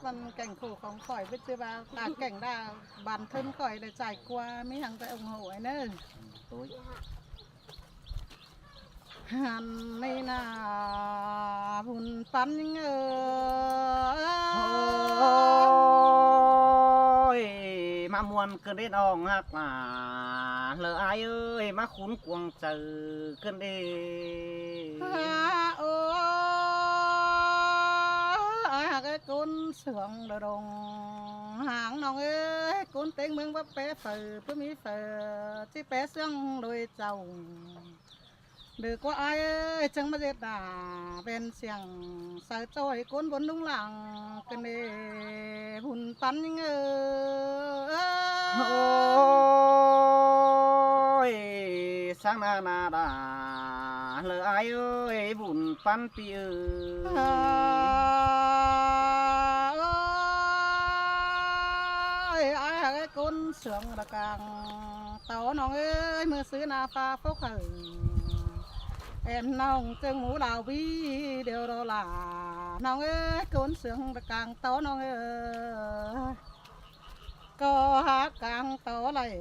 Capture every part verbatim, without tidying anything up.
Bản cảnh khổ khong khỏi, biết chứ ba, à, cảnh đã bản thân khỏi đã trải qua, mới hăng cái ủng hộ ấy nữa. Tối. Hẳn này là vun pắn những ơi. Ôi, ꞌmá ꞌmuôn ꞌcợn đét ong ꞌhặc là lơ ai ơi, ꞌmá khún cuông chaư ꞌcợn đét. À, ôi, ai ꞌhặc ới ꞌcốn sương đa đông háng ꞌnọng ơi, ꞌcốn ꞌtếng ꞌmướng báu pé phaư, báu ꞌmí phaư, ꞌchí pé sương đôi chảu. Đu ꞌquá ai ơi, chắng ꞌmá ꞌdệt đa, ꞌvén siêng saư ꞌchoi ꞌcốn bón ꞌlung lăng, ꞌcợn đét vun pắn những ơi. Ôi, sáng na na đa, lơ ai ơi, vun pắn ꞌpi ơi. À, ôi, ai ꞌhặc ới ꞌcốn sương đa cang tỏ ꞌnọng ơi, ꞌmự sư na pha phốc hảư. Em ꞌnọng chưng mú đao ꞌví điêu đó là ꞌnọng ơi, ꞌcốn sương đa cang tỏ ꞌnọng ơi. ꞌCọ hák cang tỏ lay,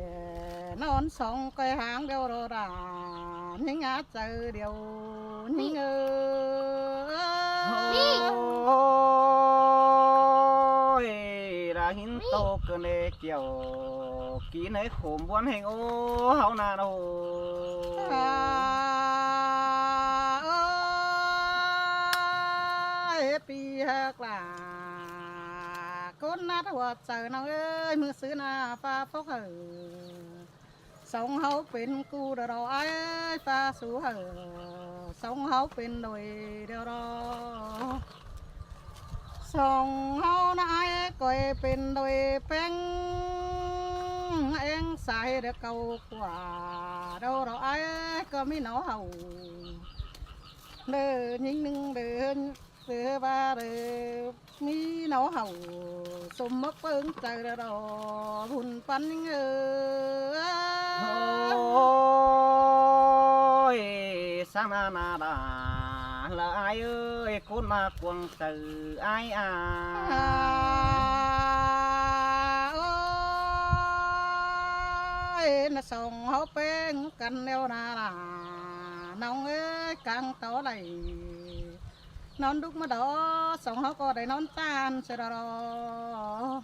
ꞌnón song ꞌcoi háng điêu đó là, ꞌnhính á chaư điêu, ꞌnhính ơi. Ôi, đa hín tô ꞌcợn đét kiẻo, kin ới khốm ꞌmuôn ꞌhêng ô, ꞌháu na ꞌnọ. À, ôi, ꞌpi ꞌhặc là ꞌcốn nát hua chaư ꞌnọng ơi, ꞌmự sư na pha phốc hảư. Song ꞌháu pên ꞌcu đa đó ai pha sú hảư, song ꞌháu pên đôi điêu đó. Song ꞌháu na ai ꞌcoi pên đôi ꞌpéng, ꞌéng sai đa cau ꞌquá, đâu đó ai ꞌcọ ꞌmí nó hảư. Đơ ꞌnhính ꞌnưng đơ, đơ ba đơ ꞌmí nó hảư, sôm mốc ꞌpứng chaư đa đó, vun pắn những ơi. Ôi, sáng na na đa, lơ ai ơi, ꞌcốn ꞌmá cuông chaư ai à. À, ôi, na song ꞌháu ꞌpéng căn ꞌnéo na là, ꞌnọng ơi, cang tỏ lay. ꞌNón đúc ꞌmá đó, song ꞌháu ꞌcọ đảy ꞌnón ꞌtan saư đó.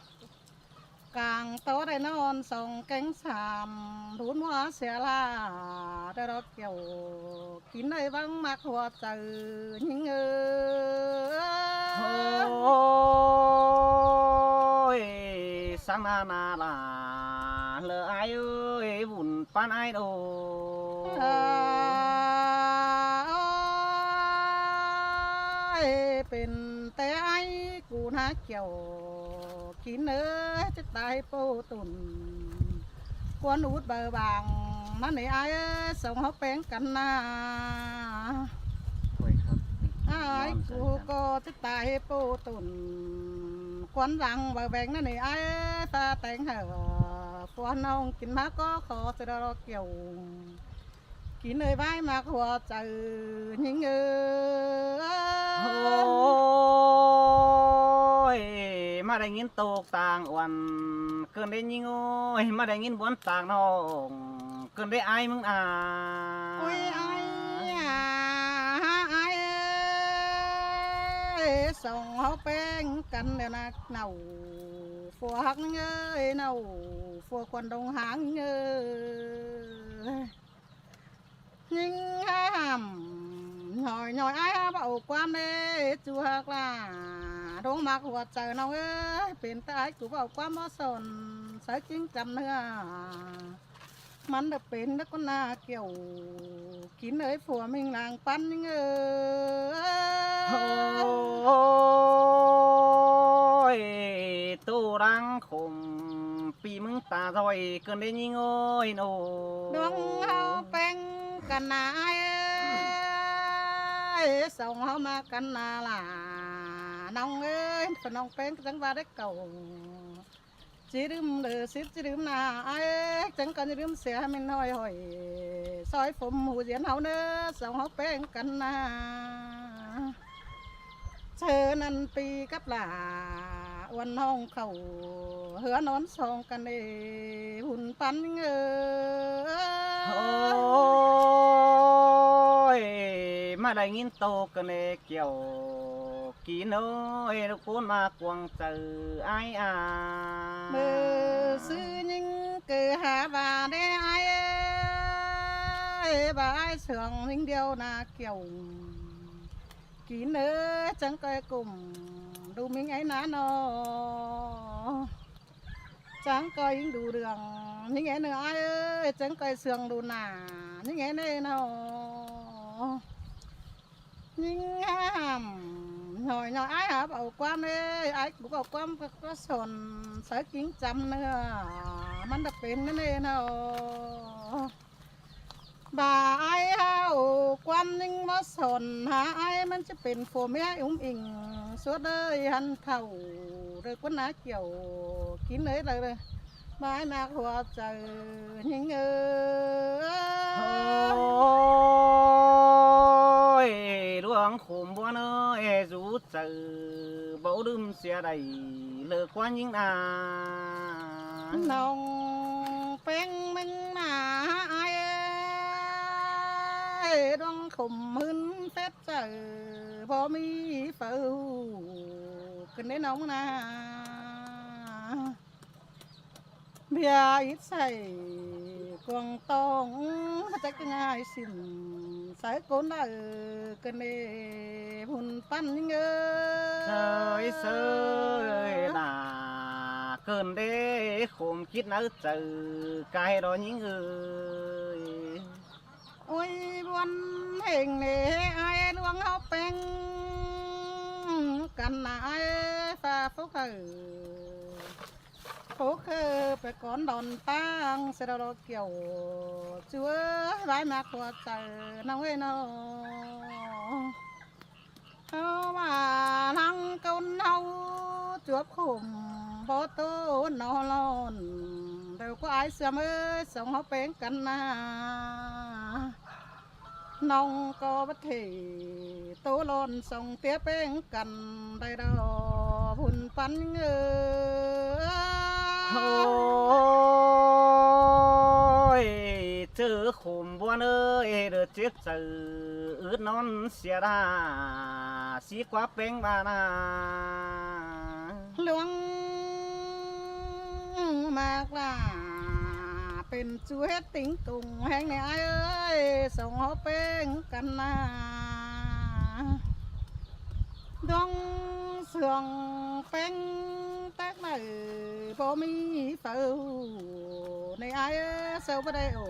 Cang tỏ đảy ꞌnón song kéng sam, đun ꞌmá sia la, đa đó kiẻo, kin ới ꞌváng ꞌmặc hua chaư ꞌnhính ơi. Ôi, sáng na na là, lơ ai ơi, vun pắn ai đô. À, ôi, pên té ai ꞌcu na kiẻo, kin ới, chết tai pô tủn. Quan út bơ bang, ꞌmắn ꞌnị ai ơi, song ꞌháu ꞌpéng căn na. Ôi, ꞌhặc. Ai ꞌcu ꞌcọ chết tai pô tủn. Quan răng bơ bang ꞌnặn ꞌnị ai ơi, pha téng hảư. Quan ꞌnọng kin ꞌmá ꞌcọ khó saư đó kiẻo. Kin ới ꞌváng ꞌmặc hua chaư ꞌnhính ơi. Ôi, ꞌmá đảy ꞌnghín tốc tang uôn, ꞌcợn đét ꞌnhính ơi, ꞌmá đảy ꞌnghín ꞌmuôn tang ꞌnọng, ꞌcợn đét ai ꞌmứng à. Ôi ai à, ai ơi, song ꞌháu ꞌpéng căn đa na ꞌnọng, phua ꞌhặc ꞌnhính ơi, ꞌnọng, phua quan đông háng ꞌnhính ơi. ꞌNhính há hẳm, ꞌnọi ꞌnọi ai há báu quan đê, ꞌchu ꞌhặc la, đông ꞌmặc hua chaư ꞌnọng ơi, pên ta ai ꞌcu báu quan báu son, saư kin chăm ꞌnưa. ꞌMắn đa pên đa ꞌcốn na kiẻo, kin ới phua ꞌmính lăng pắn ꞌnhính ơi. Ôi, tô đang khốm ꞌpi ꞌmứng ta ꞌdọi ꞌcợn đét ꞌnhính ơi ꞌnớ. Đông ꞌháu ꞌpéng căn na ai ơi, song ꞌháu ꞌmá căn na là ꞌnọng ơi, phần ꞌnọng ꞌpéng chắng ꞌva đét cảu. ꞌChí ꞌlứm đơ sít ꞌchí ꞌlứm na ai, chắng căn ꞌlứm sia ꞌmến ꞌhọi ꞌhọi. ꞌSoi phôm hủ diến ꞌháu ꞌnớ, song ꞌháu ꞌpéng căn na. Saư ꞌnặn ꞌpi cắp lả, uôn ꞌhóng khảu ꞌhứa ꞌnón song căn ꞌnị, ꞌhụt ꞌpắn ꞌnhính ới. Ôi, ꞌmá đảy ꞌnghín ꞌtô căn ꞌnị kiẻo kin ới, ꞌlụk ꞌcốn ꞌmá cuông chaư ải a. ꞌMự ꞌsứ ꞌnhính ꞌcọ hák ꞌva đé ải ới, ꞌva ải sương ꞌnhính điêu ꞌna kiẻo kin ới, chắng ꞌcoi ꞌcum đu ꞌmính ải ꞌná ꞌnọ. Chắng ꞌcoi ꞌnhính đu đường ꞌnhính ải ꞌnị ải ới, chắng ꞌcoi sương đu nả ꞌnhính ải ꞌnị ꞌnọ. ꞌNhính hák hảm ꞌnọi ꞌnọi ải hák au ꞌquám ới, ải báu au ꞌquám ꞌcọ sôn sáư kin chăm ꞌnị, ꞌmắn đảy pên ꞌnị ꞌnọ. ꞌVa ải hák au ꞌquám ꞌnhính báu sôn hák ải, ꞌmắn ꞌchí pên phua ꞌmía ứm inh suốt ới, hăn thảu đảy ꞌcốn ꞌná kiẻo kin ới đảy. ꞌVa ải ꞌmặc hua chaư ꞌnhính ới. Ôi, ꞌluống khôm ꞌbuôn ới, dú chaư báu đưm sia đảy ꞌlới ꞌquá ꞌnhính a. ꞌNọng ꞌpéng ꞌmứng ꞌna ải ới, ꞌluống khôm ꞌhướn phét chaư báu ꞌmí phaư căn ꞌnị ꞌnọng ꞌna. ꞌViạk ít sai cuông tong, ꞌchá ꞌcọ ꞌngai sim sáư ꞌcốn đảy căn ꞌnị, ꞌhụt ꞌpắn ꞌnhính ới. Sơi sơi đả cơn đế khôm khít náo chaư cai đó ꞌnhính ới. Ôi, ꞌbuôn ꞌhêng ꞌnị ải, ꞌluống ꞌháu ꞌpéng căn ꞌna ải, pha phúc hả. Phúc hả, pay cón đón ꞌtáng, sia đảy ꞌló kiẻo ꞌchua ải, ꞌvái ꞌmặc hua chaư ꞌnọng ới ꞌnọ. ꞌHáu ꞌva ꞌnăng ꞌcốn ꞌháu chuốp khôm báu ꞌtố ꞌnọ lon, đảy ꞌcọ ải sương ới, song ꞌháu ꞌpéng căn ꞌna. ꞌNọng ꞌcọ báu thể ꞌtố lon song ꞌtía ꞌpéng căn đảy đaư, ꞌhụt ꞌpắn ꞌnhính ới. Ôi, ꞌchớ khôm ꞌbuôn ới, đảy chếp chaư ứt ꞌnón sia đa, sí ꞌquá ꞌpéng ꞌva ꞌna. ꞌLuống ꞌmặc ꞌva pên ꞌchu hét ꞌtếng công ꞌhéng ꞌnị ải ới, song ꞌháu ꞌpéng căn ꞌna. ꞌLuống sương ꞌpéng tắc đảy báu ꞌmí phaư ꞌnị ải ới, sau báu đảy ổ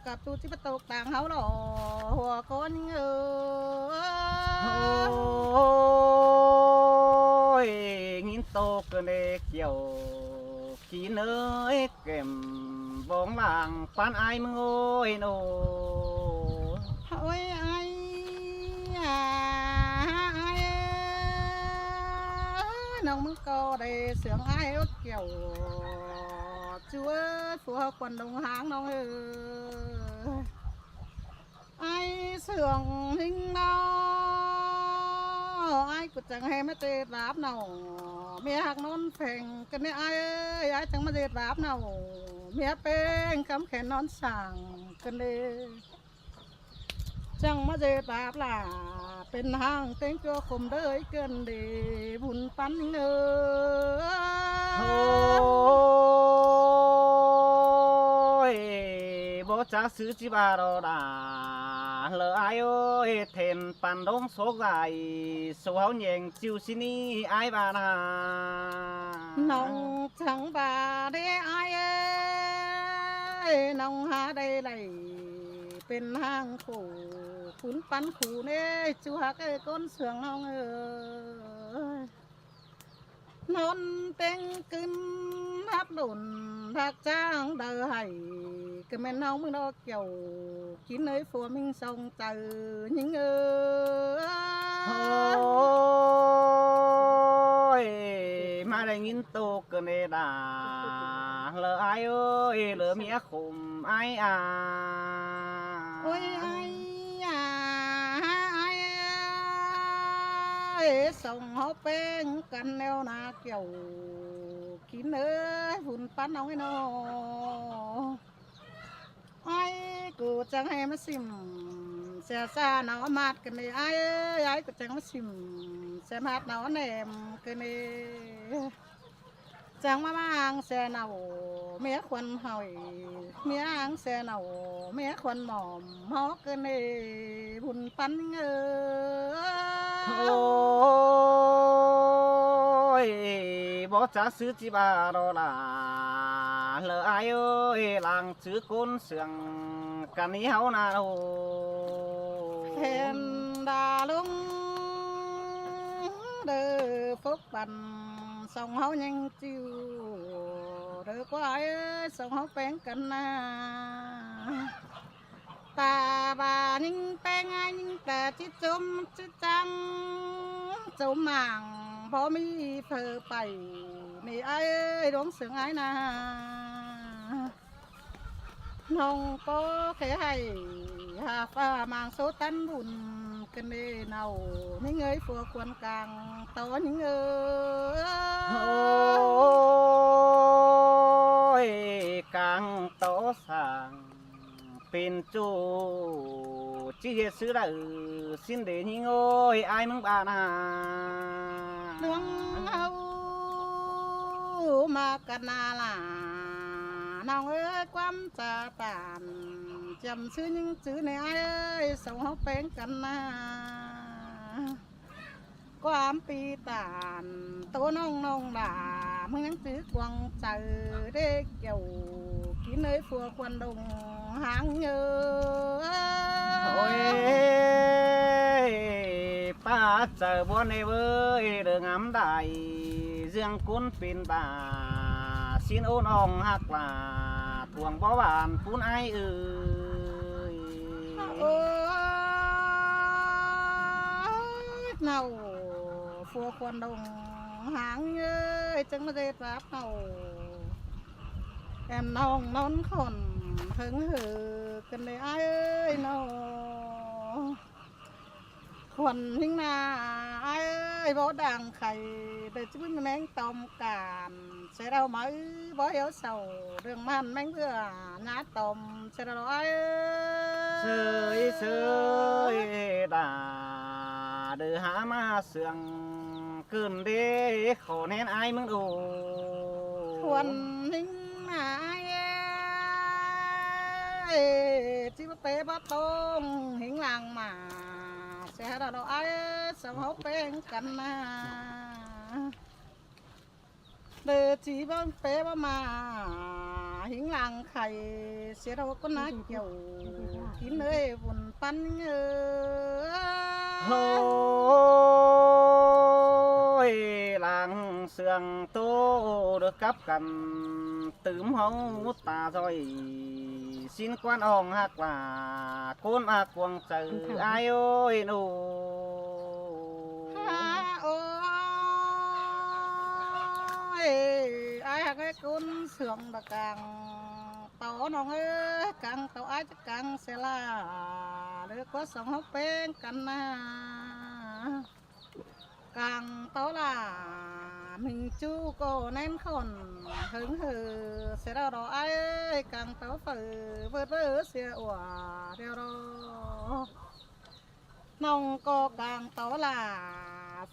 cắp ꞌchu ꞌchí báu tốc tang ꞌháu lo hua ꞌcốn ꞌnhính ới. Ôi, ꞌnghín ꞌtô căn ꞌnị kiẻo kin ới, kẻm bóng làng ꞌpắn ải ꞌmứng ới ꞌnọ. Ôi ải a, ải ới, ꞌnọng ꞌmứng ꞌcọ đảy sương ải ới kiẻo ꞌchu ới, phua khuôn đông háng ꞌnọng ới. Ải sương ꞌnhính ꞌnọ, ải ꞌcọ chắng ꞌhê ꞌmá ꞌdệt báp ꞌnọ. ꞌMía ꞌhặc ꞌnón pheng căn ꞌnị ải ới, ải chắng ꞌmá ꞌdệt báp ꞌnọ. ꞌMía ꞌpéng khắm khen ꞌnón sang căn ꞌnị. Chắng ꞌmá ꞌdệt báp ꞌlạ, pên ꞌháng ꞌtếng ꞌchua khôm đới căn ꞌnị, ꞌhụt ꞌpắn ꞌnhính ới. Ôi, báu chắc ꞌsứ ꞌchí ꞌva lo đa, lỏ ải ới, then păn đống sốc dại, số ꞌháu nheng ꞌchịu ꞌsứ ꞌnị ải ꞌva ꞌna. ꞌNọng chắng ꞌva đé ải ới, ꞌnọng hák đảy đảy pên ꞌháng khổ, ꞌhụt ꞌpắn khổ ꞌnị, ꞌchu ꞌhặc ới, ꞌcốn sương ꞌnọng ới. ꞌNón ꞌtếng ꞌcứn hák đôn, hák chắng đaư hảy, ꞌcọ ꞌmen ꞌnọng ꞌmứng ꞌló kiẻo kin ới, phua ꞌmính song chaư ꞌnhính ới. Ôi, ꞌmá đảy ꞌnghín ꞌtô căn ꞌnị đa, lỏ ải ới, lỏ ꞌmía khôm ải a. Ôi ải a, ải a. Ơi, song ꞌháu ꞌpéng căn ꞌnéo ꞌna kiẻo kin ới, vun ꞌpắn ꞌnọng ới ꞌnọ. Ơi, ꞌcọ chắng ꞌhế ꞌmá sim sia ꞌsa ꞌnọ ꞌmát ꞌcọ ꞌnị. Ơi, ơi, ꞌcọ chắng ꞌmá sim sia ꞌmát ꞌnọ ꞌném ꞌcọ ꞌnị. Chắng ꞌmá ꞌmáng sia ꞌnọ ꞌmía khuôn hỏi, ꞌmía ꞌmáng sia ꞌnọ ꞌmía khuôn mỏm ꞌháu ꞌcọ ꞌnị, vun ꞌpắn ới. Ôi, bók chả sứ ꞌchí ꞌva ꞌnọ ꞌla, lỏ ai ơi, lăng chứ ꞌcốn sương căn ꞌnị ꞌháu ꞌna ꞌnọ. Khen đa ꞌlống đơ phốc băn, song ꞌháu ꞌnhắng ꞌchịu đơ ꞌquá ơi, song ꞌháu ꞌpéng căn ꞌna. Ta ꞌva ꞌnhính ꞌpéng ai ꞌnhính ta ꞌchí chốm ꞌchí chắng, chốm mảng báu ꞌmí phaư pảy, ꞌnị ai ơi, ꞌluống sương ai ꞌna. ꞌNọng ꞌcọ khay hảy ha pha mảng sô tăn bun ꞌcọ ꞌnị ꞌnọ, ꞌnhính ơi, phua khuôn cang tó ꞌnhính ơi. Ôi, cang tó sang pên ꞌchu ꞌchí ꞌdệt sứ đaư ꞌsịn đế ꞌnhính ơi, ai ꞌmướng ꞌva ꞌna. ꞌLuống ꞌháu ꞌmá căn ꞌna ꞌla, ꞌnọng ơi, ꞌquám chả tản chăm sứ ꞌnhính chứ ꞌnị ai ơi, song ꞌháu ꞌpéng căn ꞌna. ꞌQuám pi tản ꞌtố ꞌnọng ꞌnọng ꞌla, ꞌmướng ꞌnhắng chứ cuông chaư đé kiẻo kin ới, phua khuôn đông háng ới. Ôi, ꞌpá chaư ꞌbuôn ꞌnị ꞌvới, đơ ngắm đảy ꞌdương ꞌcốn pên ta ꞌsịn ôn ong ꞌhặc ꞌla, cuông báu bản ꞌcốn ai ơi. Ôi, ꞌnọ phua khuôn đông háng ới, chắng ꞌmá ꞌdệt ꞌvạp ꞌnọ. Em ꞌnọng ꞌnón khỏn hơng hơ ꞌcọ ꞌnị ai ơi ꞌnọ. Khuôn ꞌhính ꞌna ai ơi, báu đang khay, đơ ꞌchí ꞌmí ꞌmeng tôm cản, sia ꞌlẹo ꞌmá ư báu hiếu sau, ꞌlương ꞌmắn ꞌmeng ꞌvưa ꞌná tôm, sia ꞌlẹo ai ơi. Sơi sơi đa, đơ hả ꞌmá sương cơn đế khổ nên ai ꞌmướng đô. Khuôn ꞌhính ꞌna ai ơi, ꞌchí báu pé báu tông ꞌhính lăng ꞌmá, sia hả đa đô ai, song ꞌháu ꞌpéng căn ꞌna. Đơ ꞌchí báu pé báu ꞌmá ꞌhính lăng khay, sia ꞌlẹo ꞌcốn ꞌná kiẻo kin ới, vun ꞌpắn ới. Ôi, lăng sương ꞌtố đơ cắp căn tứm ꞌháu ta ꞌdọi ꞌsịn ꞌquán ong ꞌhặc ꞌla, ꞌcốn ꞌmá cuông chaư ai ơi ꞌnọ. Ôi, ai ꞌhặc ơi, ꞌcốn sương đa cang tó ꞌnọng ơi, cang tó ai chắc cang sia ꞌla, đơ ꞌquá song ꞌháu ꞌpéng căn ꞌna. Cang tó ꞌla, ꞌmính ꞌchu ꞌcọ ꞌnén khỏn hơng hơ, sia ꞌlẹo đô ai ơi, cang tó phaư vớt ꞌvớ sia ua ꞌlẹo đô. ꞌNọng ꞌcọ cang tó ꞌla,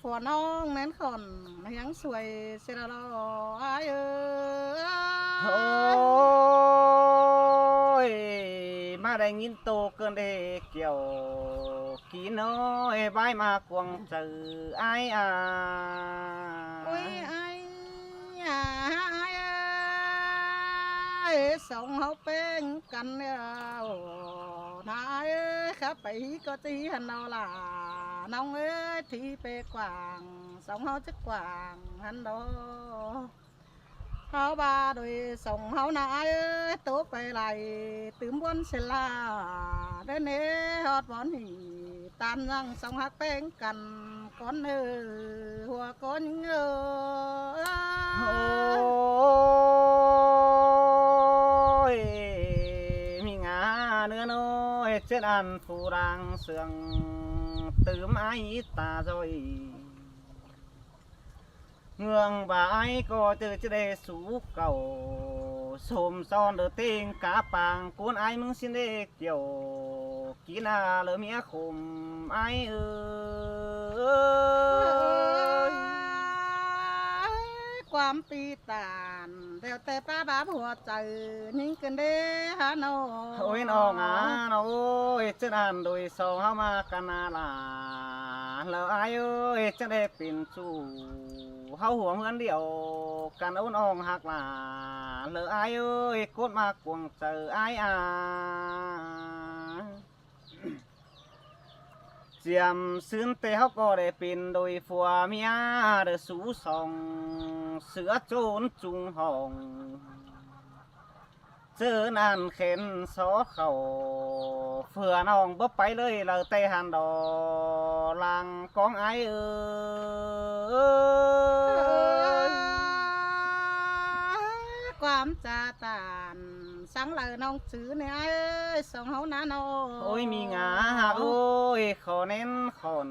phua ꞌnọng ꞌnén khỏn ꞌhiếng suối, sia ꞌlẹo đô ai ơi. Ôi, ꞌmá đảy ꞌnghín tô cơn đế kiẻo kin ới, bái ꞌmá cuông chaư ai a. Ôi, ai a, ai ơi, song ꞌháu ꞌpéng căn ꞌnị ꞌnọ ai ơi, khắp pay hí ꞌcọ ꞌchí hí hẳn đô ꞌla, ꞌnọng ơi, thi pay quảng, song ꞌháu chắc quảng hẳn đô. ꞌHáu ꞌva đuổi song ꞌháu ꞌna ai ơi, ꞌtố pay lai tứm ꞌbuôn sia ꞌla, đen ê hót ꞌvón hỉ, ꞌtan ꞌnhắng song ꞌhặc ꞌpéng căn, ꞌcốn ơ, hua ꞌcốn ơ. Ôi, ꞌmí ngả ꞌnứa ꞌnọi, ꞌchớn ăn phủ đang sương tứm ai ta ꞌdọi. ꞌNgương ꞌva ải ꞌcọ ꞌchớ ꞌchớ đảy sú cảu, sôm son đảy ꞌtếng cá pang ꞌcốn ải ꞌmứng ꞌsịn đảy kiẻo, kin a lỏ ꞌmía khôm ải ới. ꞌQuám pi tản, ꞌtẹ ꞌtẹ ꞌpá báp hua chaư, ꞌnhính kin đé hák ꞌnọ. Ôi ꞌnọng a, ꞌnọng ơi, ꞌchớ ăn đuổi song ꞌháu ꞌmá căn a lả, lỏ ải ới, ꞌchớ đảy pên ꞌchu ꞌháu ꞌhuôm ꞌhướn điêu căn ꞌnọng ꞌhặc lả, lỏ ải ới, ꞌcốn ꞌmá cuông chaư ải a. ꞌChiêm ꞌsướng ꞌtẹ ꞌháu ꞌcọ đảy pên đuổi phua ꞌmía đảy sú song, sửa ꞌchốn ꞌchung hỏng. ꞌChớ ăn khén só khảu, phưa ꞌnọng báu pay ꞌlới ꞌlẹo ꞌtẹ hăn đỏ, lăng cóng ải ới. ꞌQuám cha tản, săng ꞌlẹo ꞌnọng chứ ꞌnị ải ới, song ꞌháu ꞌná ꞌnọ. Ôi ꞌmí ngả ꞌhặc ới, khảu ꞌnén khỏn,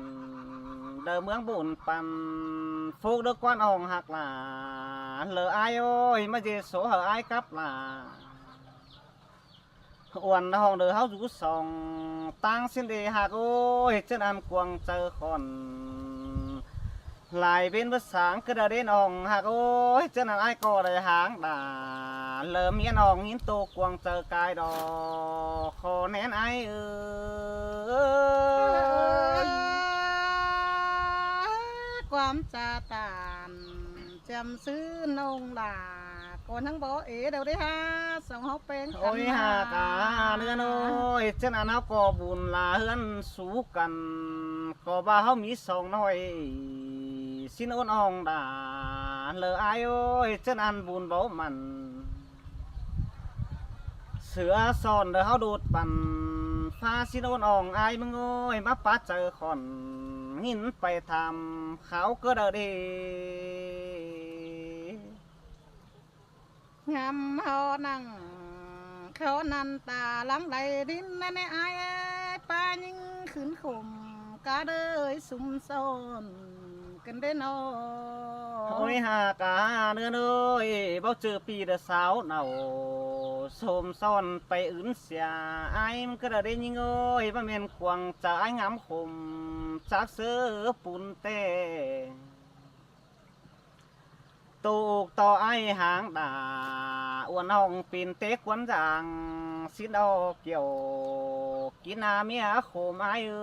đảy ꞌmướng bun păn, phốc đảy ꞌquám ꞌnọng ꞌhặc lả, lỏ ải ới, ꞌmá ꞌdệt sổ hảư ải cắp lả. Uôn ꞌhọng đảy ꞌháu dú song, ꞌtáng ꞌsịn đảy ꞌhặc ới, ꞌchớ ăn cuông chaư khỏn. Lai ꞌvến báu sáng ꞌcứ đảy ꞌnọng ꞌhặc ới, ꞌchớ ăn ải ꞌcọ đảy háng đả, lỏ ꞌmía ꞌnọng ꞌnghín tô cuông chaư cai đỏ, khảu ꞌnén ải ới. ꞌQuám cha tản, ꞌchiêm ꞌsướng ꞌnọng lả, ꞌcọ ꞌnhắng báu ế đảy đé hák song ꞌháu ꞌpéng căn. Ôi ꞌhặc a, ꞌnưng ơi, ꞌchớ ăn ꞌháu ꞌcọ bun lả ꞌhướn sú căn, ꞌcọ ꞌva ꞌháu ꞌmí song ꞌnọi, ꞌsịn ꞌnọng đả, lỏ ải ới, ꞌchớ ăn bun báu mẳn. Sửa son đảy ꞌháu đột păn, ꞌphá ꞌsịn ꞌnọng ải ꞌmứng ơi, ꞌmá pá chaư khỏn, ꞌnghín pay tham khảu ꞌcứ đảy đé. Ngắm ꞌháu nẳng, khảu ꞌnặn ta lăng đảy đin ꞌnặn ꞌnị ải, ꞌpá ꞌnhính khửn khôm, cá đới sum son kin đảy ꞌnọ. Ôi ꞌhặc a, ꞌnưng ơi, báu ꞌchư pi đảy sáo nảu, sôm son pay ứn sia, ải ꞌmứng ꞌcứ đảy đé ꞌnhính ơi, ꞌva ꞌmen cuông chaư ải ngắm khôm, chắc ꞌsớ pun ꞌtẹ. Tô ốc tó ải háng đả, uôn ꞌhọng pên té cuốn dáng, ꞌsịn đỏ kiẻo, kin a ꞌmía khôm ải ới.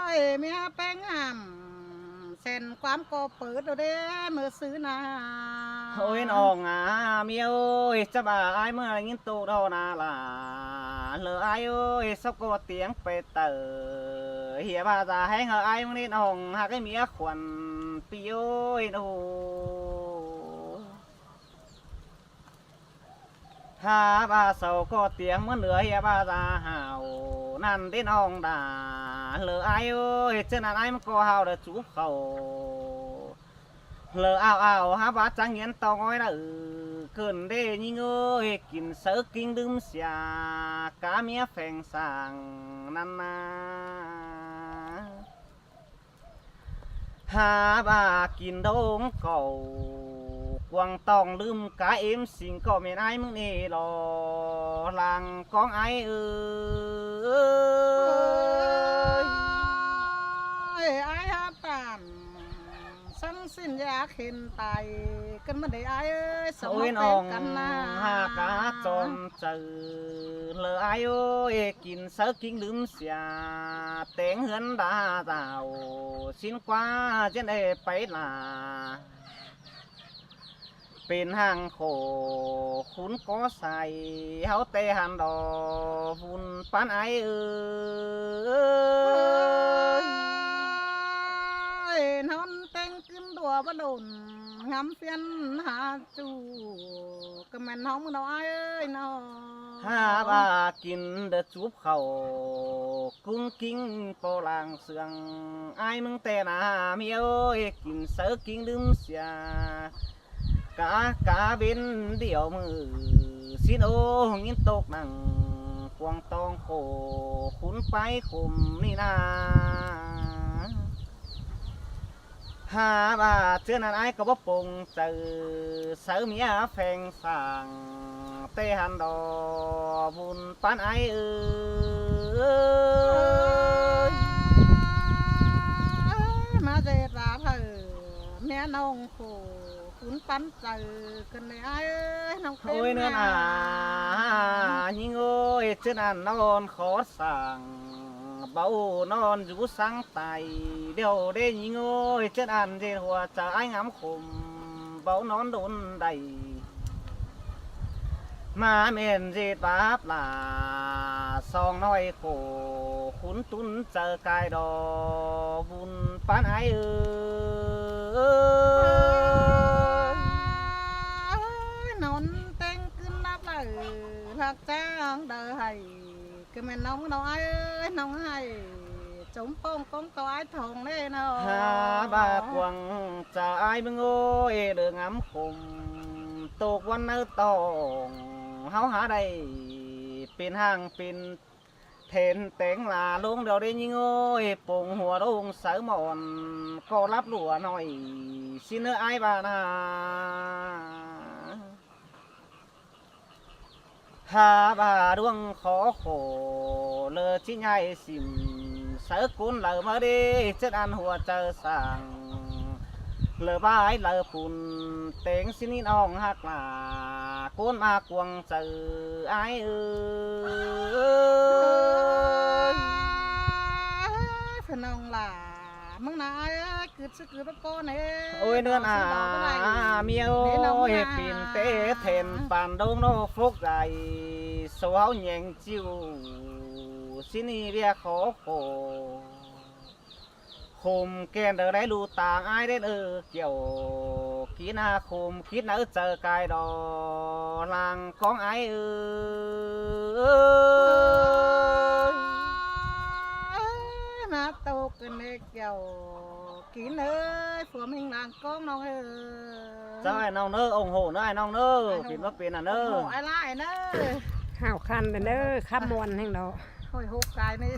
Ôi, ꞌmía ꞌpéng hẳm, sen ꞌquám ꞌcọ pớt đảy đé ꞌmưa ꞌsứ ꞌná. Ôi ꞌnọng a, ꞌmía ơi, chắp a ải ꞌmưa ꞌnhín tô đỏ ꞌná lả, lỏ ải ới, sắp ꞌcọ tiếng pay tảu. Hía ꞌva da ꞌhéng hảư ải ꞌmứng ꞌnị ꞌnọng ꞌhặc ꞌmía khuôn pi ơi ꞌnụ. Hák ꞌva sau ꞌcọ tiếng ꞌmá ꞌnưa hía ꞌva da hảu ꞌnặn đảy ꞌnọng đả, lỏ ải ới, ꞌchớ ꞌnặn ải ꞌmá ꞌcọ hảu đảy chúp khảu. Lỏ ao ao hák ꞌva chắng nghiến ꞌto ꞌngói đảy, ꞌcợn đảy ꞌnhính ới, kin sáư kin ꞌlứm sia, cá ꞌmía pheng sang ꞌnặn ꞌná. Hák ꞌva kin đông cảu, cuông tỏng ꞌlứm cá êm sính ꞌcọ ꞌmen ải ꞌmứng ꞌnị lo lăng ꞌcóng ải ới. Ôi, ải hák tản, săng sính dák hên tai, ꞌcợn ꞌmá đảy ải ới, song ꞌnọng căn ꞌná. Hák cá chom chaư, lỏ ải ới, kin sáư kin ꞌlứm sia, téng ꞌhướn đa dảo, sính ꞌquá ꞌdiến đảy pay lả. Pên hang khổ khún có sai, hảư té hăn đỏ vun pán ải ới. Ôi, ꞌnón téng kin đua bá đôn, ngắm phiến hák ꞌchu, ꞌcọ ꞌmen ꞌhóng ꞌmưa ꞌnọ ải ới ꞌnọ. Hák ꞌva kin đảy chúp khảu, ꞌcứng kin ꞌpo lăng sương, ải ꞌmứng té ꞌná ꞌmía ới, kin sáư kin ꞌlứm sia. Cá cá bến điêu ꞌmự, sính ới, ꞌnhính tốc nẳng, cuông tỏng khổ khún pay khôm ꞌnị ꞌná. Hák ꞌva ꞌchớ ꞌnặn ái ꞌcọ báu pông chaư, sáư ꞌmía pheng sảng té hăn đo, bun ꞌpắn ái ới. ꞌMá ꞌdệt ꞌva phaư ꞌmía ꞌnọng khổ, bun ꞌpắn chaư ꞌcứn ꞌnị ái ới, ꞌnọng ꞌpéng. Ôi ꞌnớ ꞌnạ. ꞌNhính ơi, ꞌchớ ꞌnặn ꞌnọn khó sảng, báu ꞌnọn dú sáng tai, điêu đé ꞌnhính ơi, ꞌchớ ꞌnặn ꞌdệt hua chaư ái ngắm khôm, báu ꞌnọn đôn đảy. ꞌMá ꞌmen ꞌdệt báp lả, song ꞌnọi khổ, khún tún chaư cai đo, bun ꞌpắn ái ới. ꞌNón ꞌtếng ꞌcứn ꞌnặp đảy, ꞌlặc ꞌcháng đaư hảy, ꞌcọ ꞌmen ꞌnọng ꞌnọ ái ới, ꞌnọng hảy chốm ꞌpọng ꞌcóng tô ái thong ꞌlế ꞌnọ. Hák ꞌva cuông chaư ái ꞌmướng ơi, đơ ngắm khôm, tốc ꞌvắn ꞌnáư tỏng, ꞌháu hák đảy pên ꞌháng pên then téng la ꞌlống điêu đé ꞌnhính ơi, pông hua ꞌlống sáư mỏn, ꞌcọ lắp lua ꞌnọi ꞌsịn ꞌnớ ái ꞌva ꞌnạ. Hák ꞌva ꞌluống khó khổ, lơ ꞌchí ꞌnhại sỉm, sáư ꞌcốn laư ꞌmá đé, ꞌchớ ꞌnặn hua chaư sảng, lơ ꞌva ái laư pun, téng ꞌsịn ꞌnị ꞌnọng ꞌhặc lả, ꞌcốn ꞌmá cuông chaư ái ới. Phả ꞌnọng lả, ꞌmướng ꞌnạ ái ới, ꞌcứt ꞌsứ ꞌcứt báu ꞌcốn ới. Ôi ꞌnớ ꞌnạ, ꞌmía ơi, pên té then păn đông ꞌnọ phốc đảy, số ꞌháu nheng ꞌchịu ꞌsịn ꞌnị ꞌviạk khó khổ. Khôm ꞌkén đaư đảy ꞌlụk tang ái đét ơ, kiẻo kin ꞌnạ khôm khít ꞌnặn ꞌchớ chaư cai đo, lăng ꞌcóng ái ới. ꞌMá tô ꞌcứn ꞌnị kiẻo kin ới, phua ꞌmính lăng ꞌcóng ꞌnọng ới. Chảu ái ꞌnọng ꞌnớ, ủng hộ ꞌnớ ái ꞌnọng ới, pên ꞌmá pên ꞌnặn ới. Ủng hộ ái lai ꞌnớ. Hảo khăn ꞌnớ, khắp muôn ꞌhéng đó. Hội họp cái này.